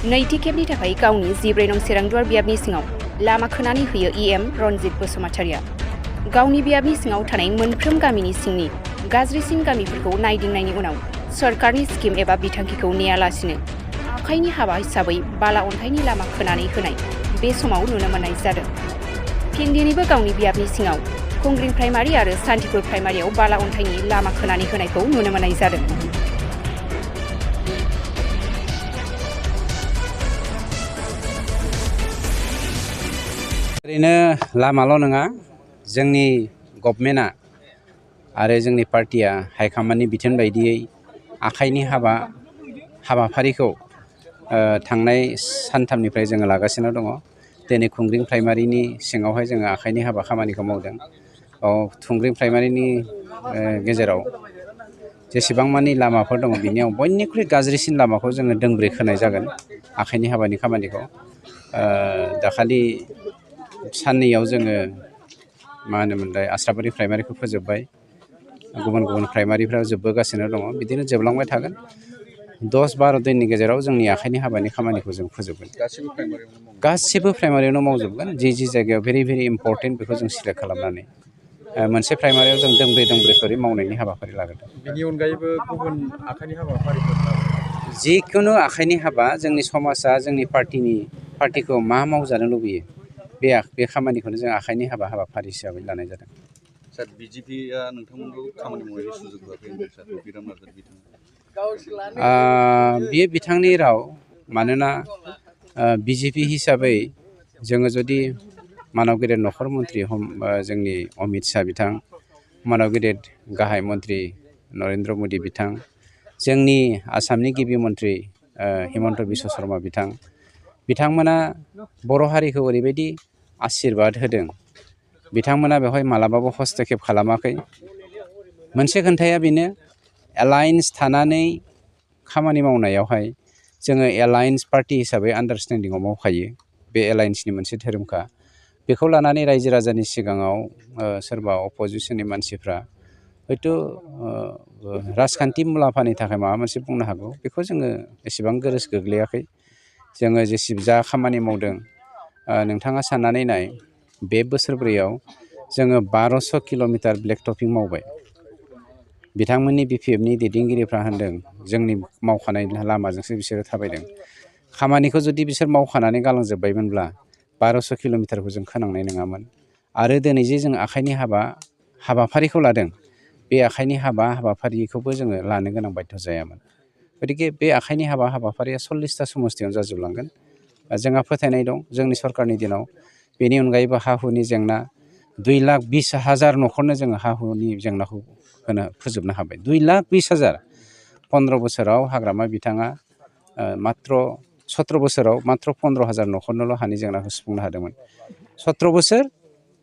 नैथि खेबनि थाखाय गावनि 14 नं सेरांदुवार बियाबनि सिङाव लामा खोनानै होयो EM रनजित बसुमतारिया। गावनि बियाबनि सिङाव थानाय मोनफ्रोम गामिनि सिंनि गाज्रिसिन गामिफोरखौ नायदिंनायनि उनाव सरकारनि स्किम एबा बिथांखिखौ नेयालासिनो आखाइनि हाबा हिसाबै बाला अन्थाइनि लामा खोनानै होनाय बे समाव नुनो मोननाय जादों। फिन दिनैबो गावनि बियाबनि सिङाव खुंग्रिं प्राइमारि आरो सान्तिपुर प्राइमारियाव बाला अन्थाइनि लामा खोनानै होनायखौ नुनो मोननाय जादों। ओरैनो लामाल' नङा, जोंनि गभर्नमेन्टआ आरो जोंनि पार्टिया हाइकमान्डनि बिथोन बायदियै आखाइनि हाबाफारिखौ थांनाय सानथामनिफ्राय जोङो लागासिनो दङ। दिनै खुंग्रिं प्राइमारिनि सिङावहाय जोङो आखाइनि हाबा खामानिखौ मावदों। खुंग्रिं प्राइमारिनि गेजेराव जेसेबां मानि लामाफोर दङ बिनियाव बयनिख्रुइ गाज्रिसिन लामाखौ जोङो दोंब्रै खोनाय जागोन आखाइनि हाबानि खामानिखौ। दाखालि साननैयाव जोङो आस्राबारि प्राइमारिखौ फोजोबबाय। गुबुन गुबुन प्राइमारिफ्रा जोबबोगासिनो दङ, बिदिनो जोबलांबाय थागोन। 10-12 दिननि गेजेराव जोंनि आखाइनि हाबानि खामानिखौ जों फोजोबगोन। गासिबो प्राइमारियावनो मावजोबगोन। जि जायगायाव भेरि इम्परटेन्ट बेखौ जों सिलेक्ट खालामनानै मोनसे प्राइमारियाव जों दोंब्रै खरि मावनायनि हाबाफारि लागोन। बेनि अनगायैबो गुबुन आखाइनि हाबाफारिफोर जिखुनु आखाइनि हाबा जोंनि समाजा जोंनि पार्टिखौ मा मावजानो लुबैयो बे खामानिखौनो जों आखाइनि हाबाफारि हिसाबै लानाय जादों। सार, बिजेपिआ नोंथांमोनखौ खामानि मावनायनि सुजुग होआखै होनदों सार बिराम नार्जारि बिथाङा। बियो बिथांनि राव। मानोना बिजेपि हिसाबै जोङो जुदि मानव गेदेर नखर मन्त्रि जोंनि अमित शाह बिथां, मानव गेदेर गाहाय मन्त्रि नरेन्द्र मदि बिथां, जोंनि आसामनि गिबि मन्त्रि हिमन्त बिश्व शर्मा बिथांमोना बर' हारिखौ ओरैबायदि आशीर्बाद होदों। बिथांमोना बेवहाय मालाबाबो हस्तक्षेप खालामाखै। मोनसे खोन्थाया बेनो, एलायन्स थानानै खामानि मावनायावहाय जोङो एलायन्स पार्टि हिसाबै आन्डारस्टेन्डिंआव मावखायो। बे एलायन्सनि मोनसे धोरोमखा। बेखौ लानानै रायजो राजानि सिगाङाव सोरबा अपजिसननि मानसिफ्रा हयथ' राजखान्थि मुलाम्फानि थाखाय माबा मोनसे बुंनो हागौ। बेखौ जोङो एसेबां गोरोस गोग्लैयाखै। जोङो जा खामानि मावदों, नोंथाङा साननानै नाय, बे बोसोरब्रैयाव जोङो 1200 किल'मिटार ब्लेक टपिं मावबाय। बिथांमोननि BPFनि दैदेनगिरिफ्रा होनदों जोंनि मावखानाय लामाजोंसो बिसोरो थाबायदों। खामानिखौ जुदि बिसोर मावखानानै गालांजोब्बायमोनब्ला 1200 किल'मिटारखौ जों खोनांनाय नङामोन। आरो दिनै जे जों आखाइनि हाबाफारिखौ लादों, बे आखाइनि हाबाफारिखौबो जोङो लानो गोनां बाध्य जायामोन। गतिके बे आखाइनि हाबाफारिया 40टा समस्तियाव जाजोबलांगोन। जोंहा फोथायनाय दं जोंनि सरकारनि दिनाव। बेनि अनगायैबो हा-हुनि जेंना, 2,20,000 न'खरनो जोङो हा-हुनि जेंनाखौ फोजोबनो हाबाय। 2,20,000। 15 बोसोराव हाग्रामा बिथाङा मात्र 17 बोसोराव मात्र 15,000 न'खरनोल' हानि जेंनाखौ सुफुंनो हादोंमोन। 17 बोसोर,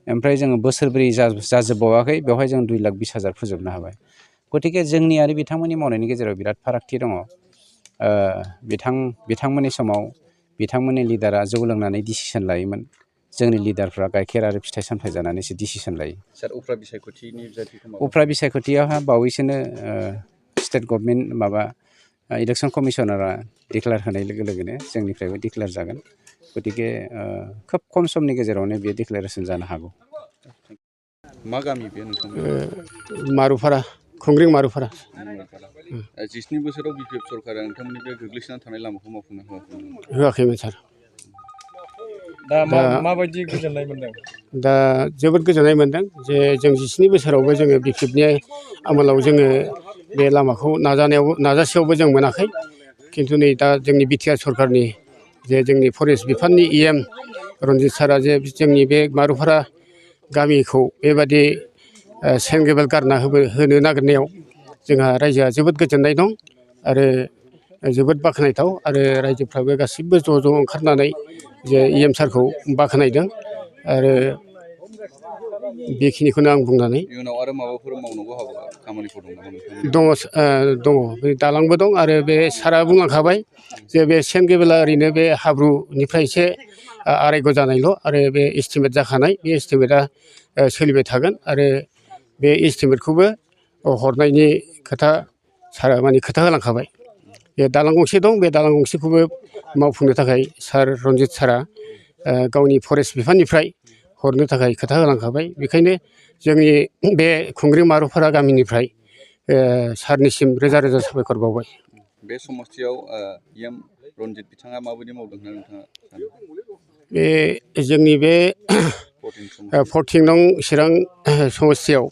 ओमफ्राय जोङो बोसोरब्रै जाजोबबावाखै, बेवहाय जों 2,20,000 फोजोबनो हाबाय। गतिके जोंनि आरो बिथांमोननि मावनायनि गेजेराव बिराद फारागथि दङ। बिथांमोननि समाव बिथांमोननि लिडारा जौ लोंनानै डिसिसन लायोमोन। जोंनि लिडारफ्रा गाइखेर आरो फिथाइ सामथाइ जानानैसो डिसिसन लायो। सार, उफ्रा बिसायख'थिनि उफ्रा बिसायख'थियावहा बावैसोनो स्टेट गभर्नमेन्ट इलेक्सन कमिसनारा डिक्लेयार होनाय लोगो लोगोनो जोंनिफ्रायबो डिक्लेयार जागोन। गतिके खोब खम समनि गेजेरावनो बेयो डिक्लेरेसन जानो हागौ। मा गामि बेयो नोंथांमोन? मारुफारा, खुंग्रिं मारुफारा। 17 बोसोराव BPF सरकारा नोंथांमोननि बे गोग्लैसोनानै थानाय लामाखौ मावफुंनो होआखैमोन सार। दा माबायदि गोजोननाय मोनदों? दा जोबोद गोजोननाय मोनदों जे जों 17 बोसोरावबो जोङो BPFनि आमोलाव जोङो बे लामाखौ नाजासेयावबो जों मोनाखै। खिन्थु नै दा जोंनि BTR सरकारनि जे जोंनि फरेस्ट बिफाननि EM रनजित सारा जे जोंनि बे मारुफारा गामिखौ बेबादि सेन्ड ग्रेभेल गारना होनो नागिरनायाव जोंहा रायजोआ जोबोद गोजोननाय दं आरो जोबोद बाख्नायथाव। आरो रायजोफ्राबो गासिबो ज' ओंखारनानै जे EM सारखौ बाख्नायदों। आरो बेखिनिखौनो आं बुंनानै इयुनाव आरो माबाफोर मावनांगौ खामानिफोर दं नामा नोंथांमोननि? दङ बे दालांबो दं। आरो बे सारा बुंलांखाबाय जे बे सेन्ड ग्रेभेला ओरैनो बे हाब्रुनिफ्राय एसे आरायग' जानायल'। आरो बे एस्टिमेट जाखानाय, बे एस्टिमेटआ सोलिबाय थागोन। आरो बे एस्टिमेटखौबो हरनायनि खोथा सारा खोथा होलांखाबाय। बे दालां गंसे दं, बे दालां गंसेखौबो मावफुंनो थाखाय सार रनजित सारा गावनि फरेस्ट बिफाननिफ्राय हरनो थाखाय खोथा होलांखाबाय। बेखायनो जोंनि बे खुंग्रि मारुफारा गामिनिफ्राय सारनिसिम रोजा रोजा साबायखर बावबाय। बे समस्थियाव एम रनजित बिथाङा माबायदि मावदों होनना नोंथाङा सानो? बे जोंनि बे 14 नं चिरां समस्थियाव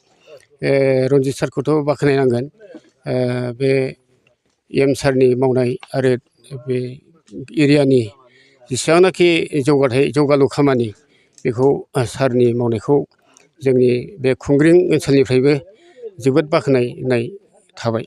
रनजित सारखौथ' बाख्नायनांगोन। बे एम सारनि मावनाय आरो बे एरियानि जेसेबांनाखि जौगालु खामानि बेखौ सारनि मावनायखौ जोंनि बे खुंग्रिं ओनसोलनिफ्रायबो जोबोद बाख्नायनाय थाबाय।